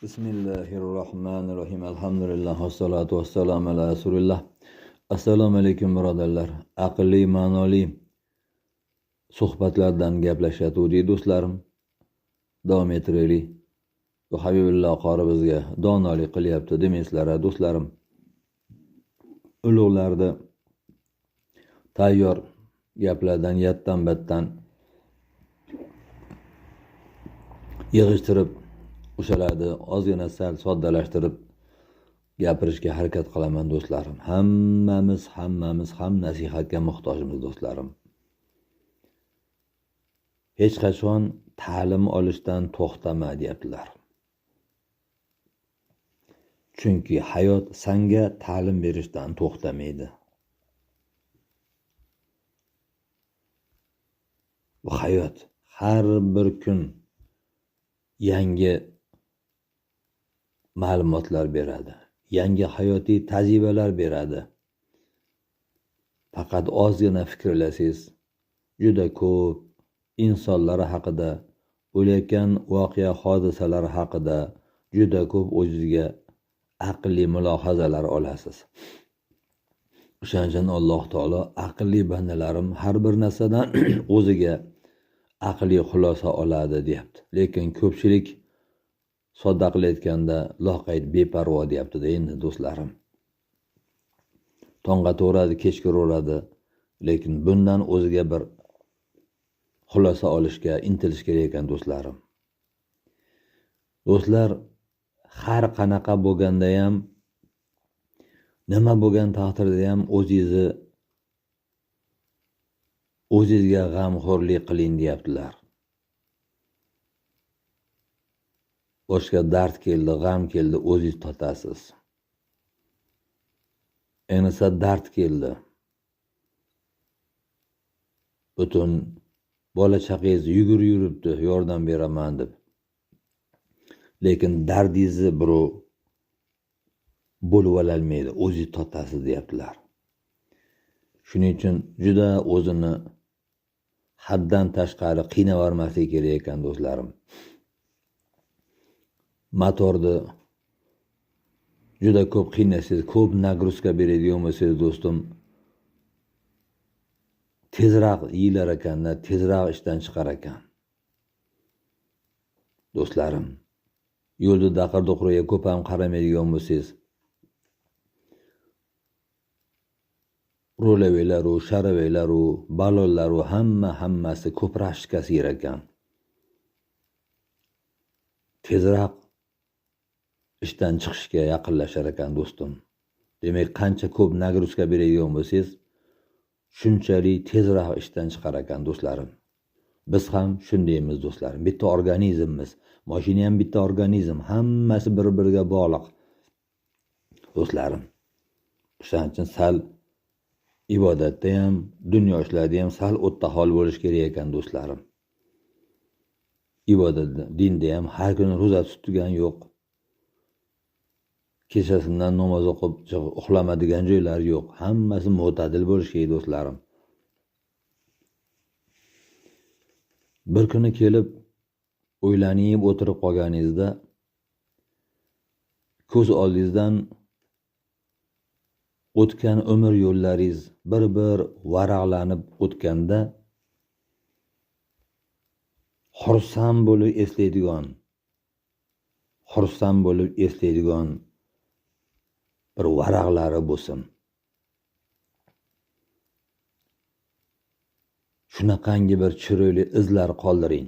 Bismillahirrohmanirrohim. Alhamdulillah vassalotu vassalamu ala rasulilloh. Assalomu alaykum birodarlar. Aqlli, ma'noli suhbatlardan gaplashayotgandik do'stlarim. Davom ettiraylik. Bu Habibulloh qori bizga donolik qilyapti demaysizlar, do'stlarim. Ulug'larda tayyor gaplardan yatdan batdan yig'ishtirib o'shalarni ozgina sal soddalashtirib gapirishga harakat qilaman do'stlarim. Hammamiz ham nasihatga muhtojmiz do'stlarim. Hech qachon ta'lim olishdan to'xtama deyaptilar. Chunki hayot sanga ta'lim berishdan to'xtamaydi. Bu hayot har bir kun yangi ma'lumotlar beradi, yangi hayotiy tajribalar beradi. Faqat ozgina fikrlasangiz, juda ko'p insonlar haqida, bo'layotgan voqea hodisalar haqida juda ko'p o'zingizga aqlli mulohazalar olasiz. O'shaning uchun Alloh taolo aqlli bandalarim har bir narsadan o'ziga aqliy xulosa oladi deyapti. Lekin ko'pchilik sodda qilayotganda loqayd beparvo deyapti-da endi do'stlarim. Tong'a to'radi, kechkiraveradi, lekin bundan o'ziga bir xulosa olishga intilish kerak ekan do'stlarim. Do'stlar, har qanaqa bo'lganda ham, nima bo'lgan taqdirda ham o'zingizga g'amxo'rlik qiling deyaptilar. Boshqa dard keldi, g'am keldi, o'zingiz totasiz. Ayniqsa dard keldi. Butun bola chaqangiz yugurib yuribdi, yordam beraman deb. Lekin dardingizni birov bo'lib ololmaydi, o'zingiz totasiz deyaptilar. Shuning uchun juda o'zini haddan tashqari qiynavermaslik kerak ekan do'stlarim. Motorni juda ko'p qiynasangiz, ko'p nagruzka beradigan bo'lsangiz do'stim, tezroq yeyilar ekanda, tezroq ishdan chiqar ekan. Do'stlarim, yo'lda daqir-duqurga ko'p ham qaramaydigan bo'lsangiz, ro'lavelar-u, sharavelar-u, balonlar-u hammasi ko'proq shikast yer ekan. Tezroq ishdan chiqishga yaqinlashar ekan do'stim. Demak, qancha ko'p nagruzka beradigan bo'lsangiz, shunchalik tezroq ishdan chiqar ekan do'stlarim. Biz ham shundaymiz do'stlarim. Bitta organizmmiz. Mashina ham bitta organizm, hammasi bir-biriga bog'liq do'stlarim. O'shaning uchun sal ibodatda ham, dunyo ishlarida ham sal o'rta hol bo'lish kerak ekan do'stlarim. Ibodatda, dinda ham har kuni ro'za tutgan yo'q. Kechasidan namoz o'qib uxlamadigan joylar yo'q. Hammasi mo'tadil bo'lish kerak do'stlarim. Bir kuni kelib o'ylanib o'tirib qolganingizda ko'z oldingizdan o'tgan umr yo'llaringiz bir-bir varaqlanib o'tganda xursand bo'lib eslaydigan bir varaqlari bo'lsin. Shunaqangi bir chiroyli izlar qoldiring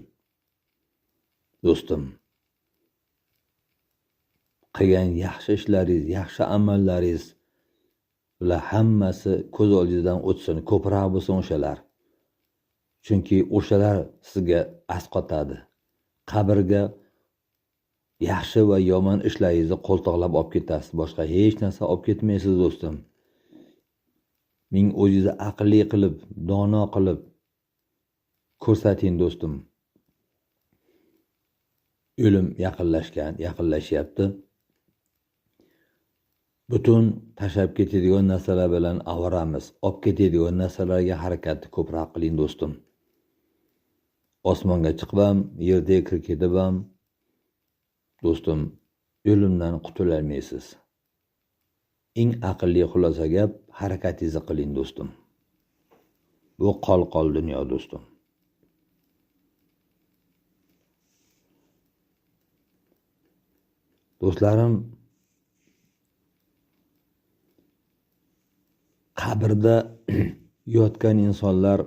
do'stim. Qilgan yaxshi ishlaringiz, yaxshi amallaringiz, ular hammasi ko'z oldingizdan o'tsin, ko'proq bo'lsin o'shalar. Chunki o'shalar sizga asqotadi. Qabrga yaxshi va yomon ishlaringizni qo'ltiqlab olib ketasiz. Boshqa hech narsa olib ketmaysiz do'stim. Ming o'zingizni aqlli qilib, dono qilib ko'rsating do'stim. O'lim yaqinlashyapti. Butun tashlab ketadigan narsalar bilan avaramiz. Olib ketadigan narsalarga harakatni ko'proq qiling do'stim. Osmonga chiqib ham, yerda kirib ketib ham do'stim O'limdan qutulolmaysiz. Eng aqlli xulosa gap, harakatingizni qiling do'stim. Bu qol-qol dunyo do'stim. Do'stlarim, qabrda yotgan insonlar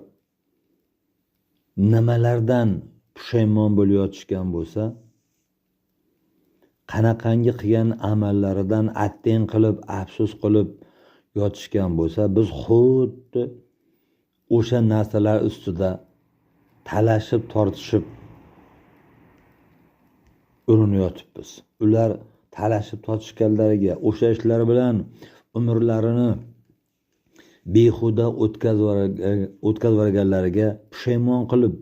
nimalardan pushaymon bo'lib yotishgan bo'lsa, qanaqangi qilgan amallaridan atteng qilib, afsus qilib yotishgan bo'lsa, biz xuddi o'sha narsalar ustida talashib, tortishib urinayotibmiz. Ular talashib tortishganlariga, o'sha ishlar bilan umrlarini behuda o'tkazib pushaymon qilib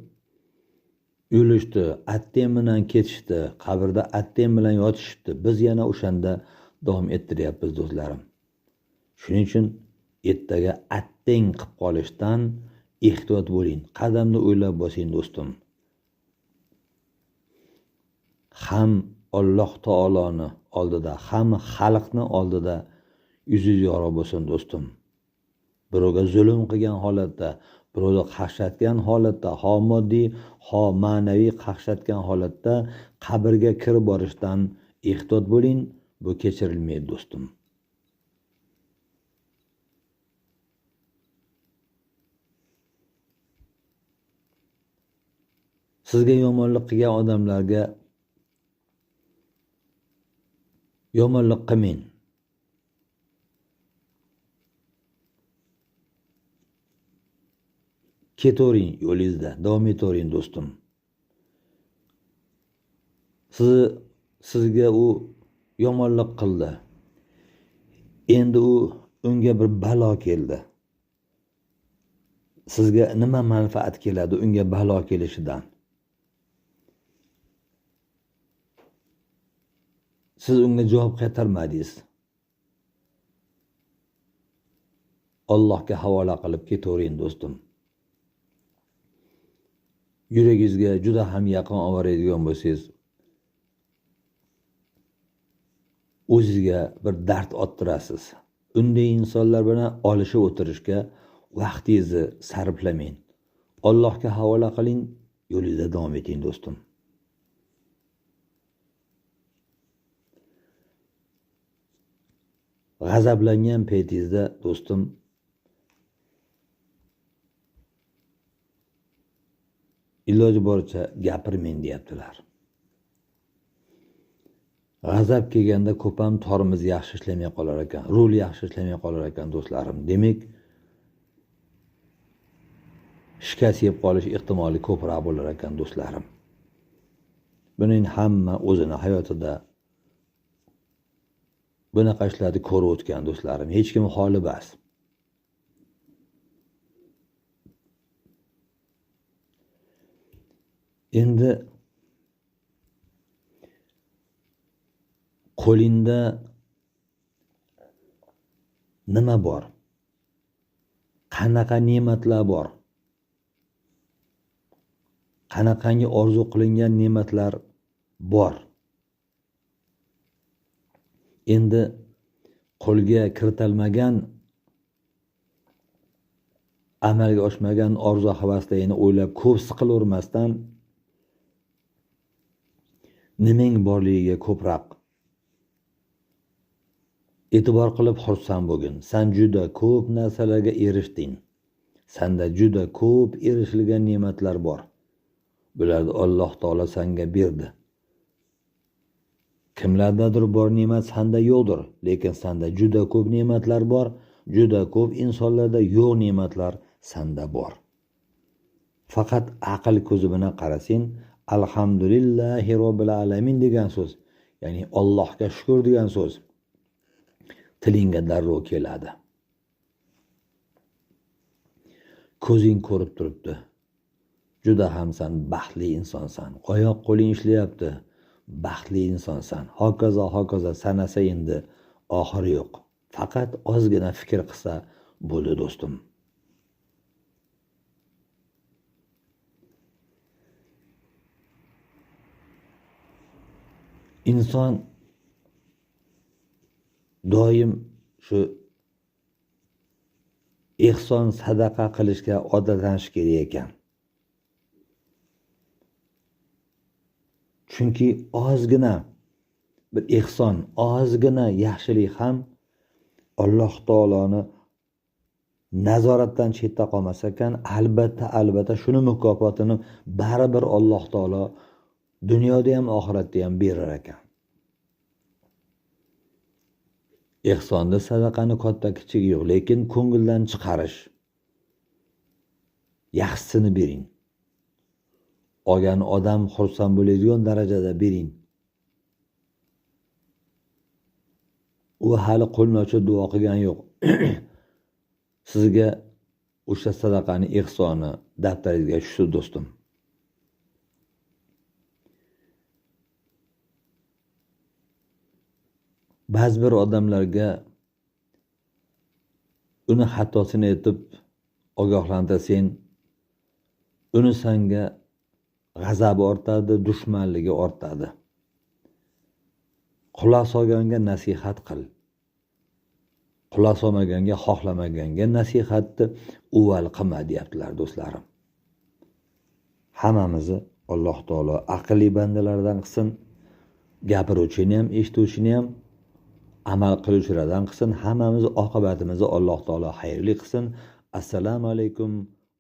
o'lishdi, atteng bilan ketishdi, qabrda atteng bilan yotishdi. Biz yana o'shanda davom ettiryapmiz do'stlarim. Shuning uchun ertaga atteng qilib qolishdan ehtiyot bo'ling. Qadamni o'ylab bosing do'stim. Ham Alloh taoloni oldida, ham xalqni oldida yuzingiz yorug' bo'lsin do'stim. Birovga zulm qilgan holatda, birovni qaqshatgan holatda, ho moddiy, ho ma'naviy qaqshatgan holatda qabrga kirib borishdan ehtiyot bo'ling, bu kechirilmaydi do'stim. Sizga yomonlik qilgan odamlarga yomonlik qilmang. Ketavering yo'lingizda, davom etavering do'stim. Sizga u yomonlik qildi. Endi u unga bir balo keldi. Sizga nima manfaat keladi unga balo kelishidan? Siz unga javob qaytarmadingiz. Allohga havola qilib ketavering do'stim. Yuragingizga juda ham yaqin oladigan bo'lsangiz, o'zingizga bir dard ottirasiz. Unday insonlar bilan olishib o'tirishga vaqtingizni sarflamang. Allohga havola qiling, yo'lingizda davom eting do'stim. G'azablangan paytingizda do'stim, iloji boricha gapirmang deyaptilar. G'azab kelganda ko'p ham torimiz yaxshi ishlamay qolar ekan, rul yaxshi ishlamay qolar ekan do'stlarim. Demak, shikast yeb qolish ehtimoli ko'proq bo'lar ekan do'stlarim. Buning hamma o'zini hayotida bunaqa ishlarni ko'rib o'tgan do'stlarim. Hech kim xoli bas. Endi qo'lingda nima bor? Qanaqa ne'matlar bor? Qanaqangi orzu qilingan ne'matlar bor? Endi qo'lga kiritilmagan, amalga oshmagan orzu havaslarni o'ylab ko'p siqilavermasdan nimang borligiga ko'proq e'tibor qilib xursand bo'lgin. San juda ko'p narsalarga erishding. Sanda juda ko'p erishilgan ne'matlar bor. Bularni Alloh taolo senga berdi. Kimlardadir bor ne'mat senda yo'qdir, lekin senda juda ko'p ne'matlar bor, juda ko'p insonlarda yo'q ne'matlar senda bor. Faqat aql ko'zi bilan qarasang, alhamdulillahi robbil alamin degan so'z, ya'ni Allohga shukr degan so'z tilingga darrov keladi. Ko'zing ko'rib turibdi. Juda ham san baxtli insonsan. Oyoq qo'ling ishlayapti. Baxtli insonsan. Hokazo hokazo sanasa endi oxiri yo'q. Faqat ozgina fikr qilsa bo'ldi do'stim. Inson Doim shu ehson sadaqa qilishga odatlanish kerak ekan. Chunki ozgina bir ehson, ozgina yaxshilik ham Alloh taoloni nazoratdan chetda qolmas ekan, albatta shuni mukofotini baribir Alloh taolo dunyoda ham oxiratda ham berar ekan. Ehsonda sadaqani katta kichigi yo'q, lekin ko'ngildan chiqarish. Yaxshisini bering. Olgan odam xursand bo'ladigan darajada bering. U hali qo'lni ochib duo qilgani yo'q. Sizga o'sha sadaqani ehsoni daftaringizga tushdi do'stim. Ba'zi bir odamlarga uni xatosini aytib ogohlantirsang, uni senga g'azabi ortadi, dushmanligi ortadi. Quloq solganga nasihat qil. Quloq solmaganga, xohlamaganga nasihatni uval qilma deyaptilar do'stlarim. Hammamizni Alloh taolo aqlli bandalardan qilsin, gapiruvchini ham, eshituvchini ham, amal qiluvchilardan qilsin. Hammamizni oqibatimizni Alloh taolo xayrli qilsin. Assalomu alaykum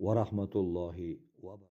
va rahmatullohi va